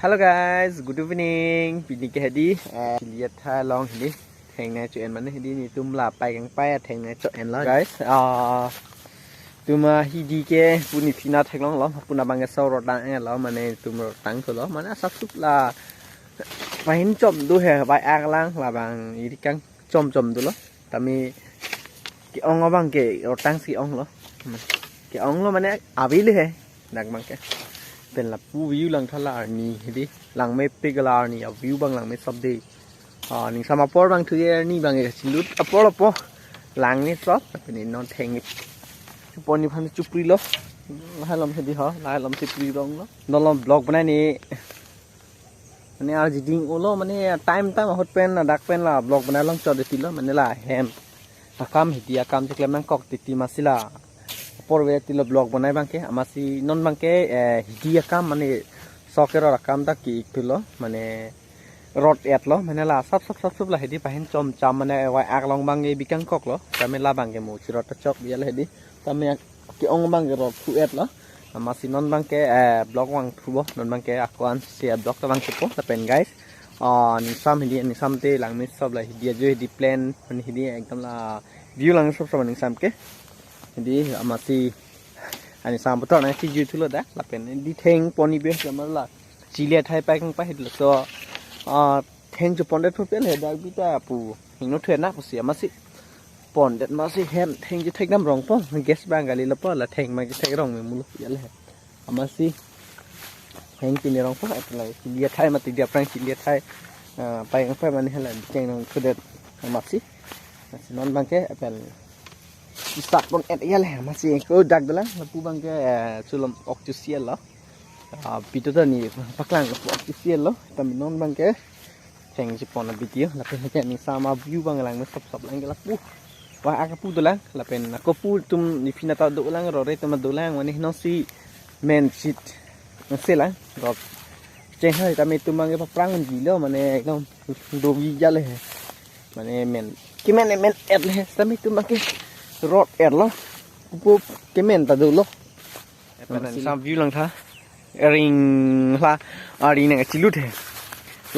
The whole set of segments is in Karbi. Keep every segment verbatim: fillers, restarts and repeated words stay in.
Hello guys, good evening. Pini ke hedi, eh, chili athai along hedi. Thengnei cho-en mane hedi netum la pai kangpai thengnei cho-enlo guys. Ah, tuma hedi ke puni phina theklonglo, puna bang ke so rot tang-etlo, mane netum rot tangthulo, mane asap sup la pahin chom do he, bai aklang labang iri kangchom chom dolo. Tame ke-ong abang ke rot tangsi onglo. Ke-onglo mane avil he. Dak bang ke. Pen lapu view langtha la arni hedi. Langmepik la arni a-view bang langme sop de. Ah, ningsam apor bang thuye arni bang ke chilut apor apor. Langme sop. Pen non theng. Chupon ni phan chuprilo. Lahai alom hedi ho. Lahai alom si pri ronglo. Dolom vlog banai ni. Mane arjiding ulo mane time time ahut pen ladak pen la vlog banai long chot tilo mane la hem akam hedi akam cheklem nangkok titi amatsi la apor ve tilo vlog banai bang ke amatsi non bang ke, eh, hedi akam mane sok kerot akam ta ki-ikthulo mane rot etlo mane la sap sap sap sap la hedi pahin chom cham mane vai aklong bang ke bikangkoklo tame la bang ke mo chirot ta chok bial hedi tame ke-ong bang ke rot thu-etlo. Amatsi non bang ke, eh, vlog vangthupo, non bang ke ako-an si vlog ta vangthupo, lapen guys. Ah, ningsam hedi, ningsam te langme sop la hedi ajo hedi plan, mane hedi ekdom la view lang sop sop ningsam ke. Hedi amatsi, ah, ningsam putar nangchiju thulo dak, lapen hedi thengpon ni be lamar la. Chili athai pai kangpai hedi lo. So, ah, theng chupon det pupel he dak bita pu. Hingno thue na pusi amatsi. Pondet amatsi hem theng chethek dam rongpo. Gas bang kalilo po la theng bang chethek rong me mulo ya le. Amatsi. Theng chini rongpo et la chili athai mati dia prang chili athai. Ah, pai kangpai mane hala cheng nangthudet amatsi. Amatsi non bang ke apen isat pon-et ya le amatsi ko dak dolang lapu bang ke, eh, chulom ok chu sial lo. Ah, pito ta ni paklang lapu ok chu sial lo. Tame non bang ke. Theng chepon a-video lapen ke ningsam a-view bang langme sop sop lang ke lapu. Vai akapu dolang lapen ako pu atum ni phina ta dolang rore atum dolang mane non si men chit nangselang rot. Cheng hai tame atum bang ke paprang jilo mane ekdom dovi jale he. Mane men kemen men et le he tame atum bang ke rot etlo. Pupu kemen ta dolo. Pen ningsam view langtha. Ring la arni nangchilut he.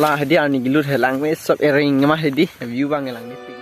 La hedi arni chilut he langme sop ering ma hedi view bang langmepik lo.